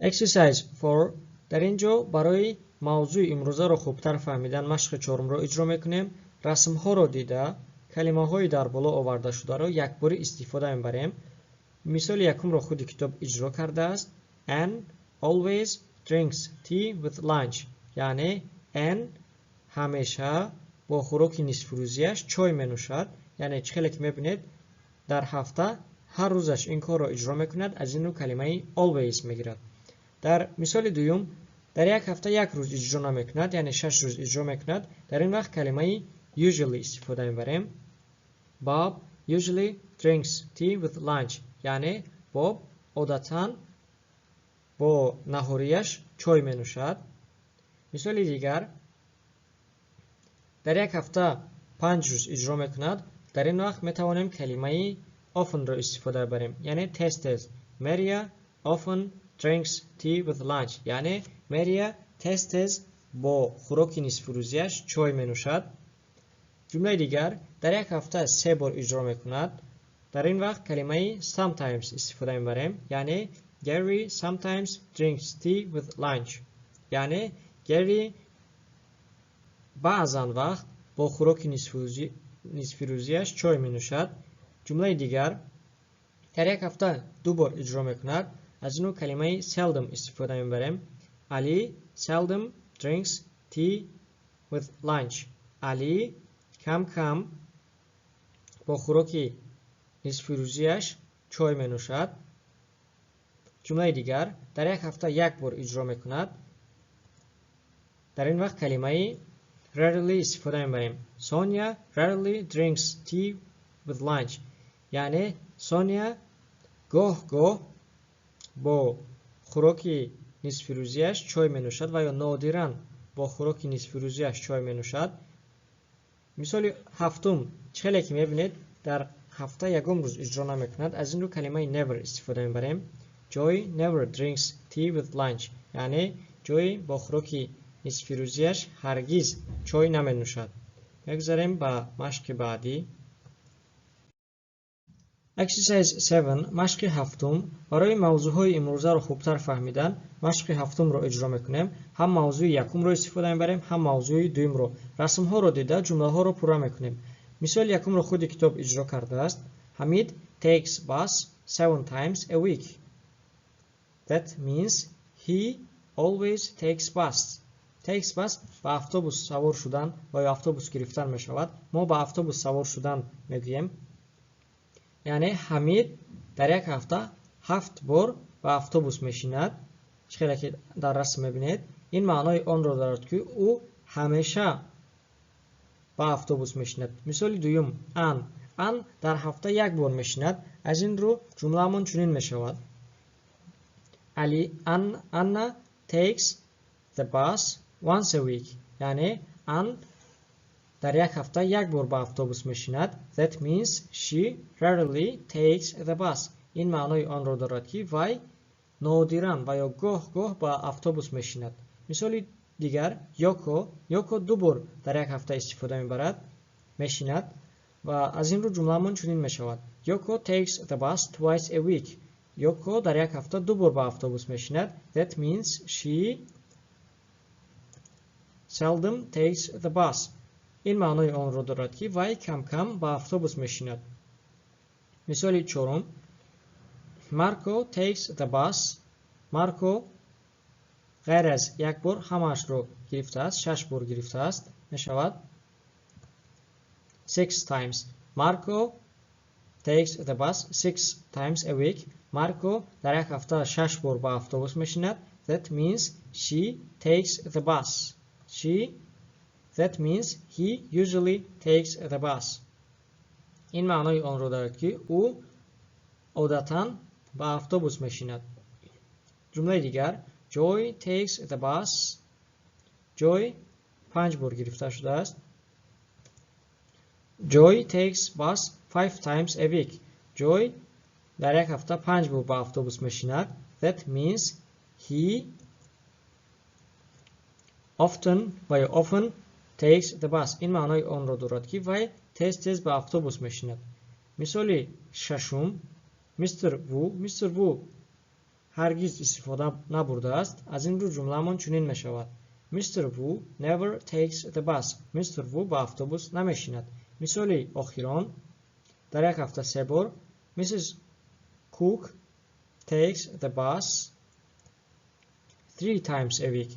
Exercise 4. Дар ин ҷо барои мавзӯи имрӯзаро хубтар фаҳмидан машқи чорумро иҷро мекунем. Расмҳоро дида, калимаҳои дар боло овардашударо якборӣ истифода мебарем. Мисоли якумро худи китоб иҷро кардааст. Ann always drinks tea with lunch. Яъне Ann ҳамеша бо хӯроки нисфирӯзиаш чой менӯшад. Яъне чӣ хеле ки мебинед, дар ҳафта ҳар рӯзаш ин корро иҷро мекунад, аз ин рӯ калимаи always мегирад. Дар мисоли дуюм дар як ҳафта як рӯз иҷро намекунад, яъне 6 рӯз иҷро мекунад. Дар ин вақт калимаи usually истифода мебарем. Bob usually drinks tea with lunch. Яъне Боб одатан бо наҳорияш чой менӯшад. Мисоли дигар дар як ҳафта 5 рӯз иҷро мекунад. Дар ин вақт метавонем калимаи often-ро истифода барем, яъне тез тез. Maria often drinks tea with lunch. Яъне Мария тез тез бо хӯроки нисфирӯзиаш чой менӯшад. Ҷумлаи дигар дар як ҳафта се бор иҷро мекунад. Дар ин вақт калимаи sometimes истифода мебарем, яъне Gary sometimes drinks tea with lunch. Яъне Gary баъзан вақт бо хӯроки нисфирӯзиаш чой менӯшад. Ҷумлаи дигар дар як ҳафта ду бор иҷро мекунад. Аз ин рӯ калимаи seldom истифода мебарем. Ali seldom drinks tea with lunch. Али кам кам бо хӯроки нисфирӯзиаш чой менӯшад. Ҷумлаи дигар дар як ҳафта як бор иҷро мекунад. Дар ин вақт калимаи rarely истифода мебарем. Sonia rarely drinks tea with lunch. Яъне Соня гоҳ гоҳ бо хӯроки нисфирӯзиаш чой менӯшад ва ё нодиран бо хӯроки нисфирӯзиаш чой менӯшад. Мисоли ҳафтум чӣ хеле ки мебинед, дар ҳафта ягон рӯз иҷро намекунад. Аз ин рӯ калимаи never истифода мебарем. Joy never drinks tea with lunch. Яъне Ҷой бо хӯроки нисфирӯзиаш ҳаргиз чой наменӯшад. Мегузарем ба машқи баъдӣ. Exercise 7. Машқи ҳафтум. Барои мавзӯъҳои имрӯзаро хубтар фаҳмидан машқи ҳафтумро иҷро мекунем. Ҳам мавзӯи якумро истифода мебарем, ҳам мавзӯи дуюмро. Расмҳоро дида, ҷумлаҳоро пурра мекунем. Мисоли якумро худи китоб иҷро кардааст. Hamid takes bus seven times a week. That means he always takes bus. Takes bus ба автобус савор шудан ва ё автобус гирифтан мешавад. Мо ба автобус савор шудан мегӯем. Яъне Ҳамид дар як ҳафта ҳафт бор ба автобус мешинад. Чӣ хеле ки дар расм мебинед, ин маънои онро дорад, ки ӯ ҳамеша ба автобус мешинад. Мисоли дуюм: Ан дар ҳафта як бор мешинад. Аз ин рӯ ҷумлаамон чунин мешавад: Али Anna takes the bus once a week. Яъне Ан дар як ҳафта як бор ба автобус мешинад. That means she rarely takes the bus. Ин маънои онро дорад, ки вай нодиран ва ё гоҳ гоҳ ба автобус мешинад. Мисоли дигар: Йоко. Йоко ду бор дар як ҳафта истифода мебарад, мешинад ва аз ин рӯ ҷумлаамон чунин мешавад: Yoko takes the bus twice a week. Йоко дар як ҳафта ду бор ба автобус мешинад. That means she seldom takes the bus. Ин маънои онро дорад, ки вай кам-кам ба автобус мешинад. Мисоли чорум: Marco takes the bus. Марко ғайр аз як бор ҳамаашро гирифтааст, шаш бор гирифтааст, мешавад six times. Marco takes the bus six times a week. Марко дар як ҳафта шаш бор ба автобус мешинад. That means she takes the bus. She That means he usually takes the bus. Ин маънои онро дорад, ки ӯ одатан ба автобус мешинад. Ҷумлаи дигар: Joy takes the bus. Joy панҷ бор гирифта шудааст. Joy takes bus five times a week. Joy дар як ҳафта панҷ бор ба автобус мешинад. That means he often ва ё often takes the bus. Ин маънои онро дорад, ки вай тез тез ба автобус мешинад. Мисоли шашум: Мистер Ву. Мистер Ву ҳаргиз истифода набурдааст. Аз ин рӯ ҷумлаамон чунин мешавад: Mr. Wu never takes the bus. Mr. Wu ба автобус намешинад. Мисоли охирон: дар як ҳафта се бор. Mrs. Cook takes the bus 3 times a week.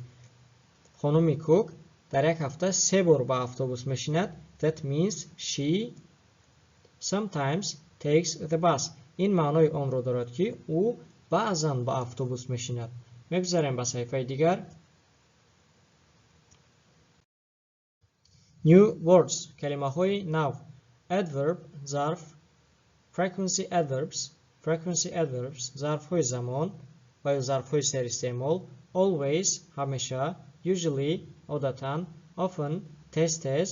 Хонуми Кук дар як ҳафта се бор ба автобус мешинад. That means she sometimes takes the bus. Ин маънои онро дорад, ки ӯ баъзан ба автобус мешинад. Мегузарем ба саҳифаи дигар. New words, калимаҳои нав. Adverb, зарф. Frequency adverbs, frequency adverbs, зарфҳои замон ва ё зарфҳои серистеъмол. Always, ҳамеша. Usually, одатан. Often, тез-тез.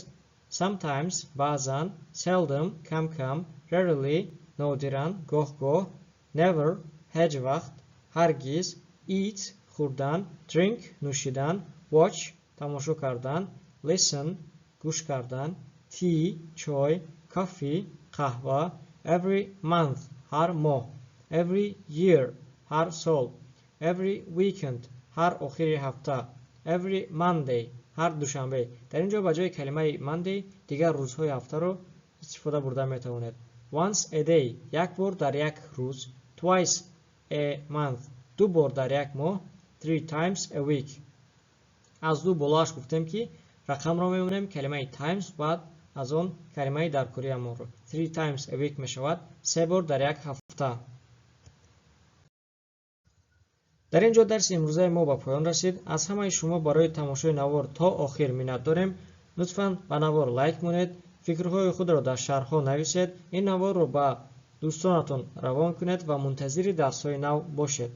Sometimes, баъзан. Seldom, кам-кам. Rarely, нодиран, гоҳ-гоҳ. Never, ҳеҷ вақт, ҳаргиз. Eat, хӯрдан. Drink, нӯшидан. Watch, тамошо кардан. Listen, гӯш кардан. Tea, чой. Coffee, қаҳва. Every month, ҳар моҳ. Every year, ҳар сол. Every weekend, ҳар охири ҳафта. Every Monday, ҳар душанбе. Дар ин ҷо ба ҷои калимаи Monday дигар рӯзҳои ҳафтаро истифода бурда метавонед. Once a day, як бор дар як рӯз. Twice a month, ду бор дар як моҳ. Three times a week. Аз ду болоаш гуфтем, ки рақамро мемонем, калимаи times, баъд аз он калимаи даркориамонро. Three times a week мешавад се бор дар як ҳафта. Дар ин ҷо дарси имрӯзаи мо ба поён расид. Аз ҳамаи шумо барои тамошои навор то охир миннат дорем. Лутфан ба навор лайк монед, фикрҳои худро дар шарҳҳо нависед, ин наворро ба дӯстонатон равон кунед ва мунтазири дарсҳои нав бошед.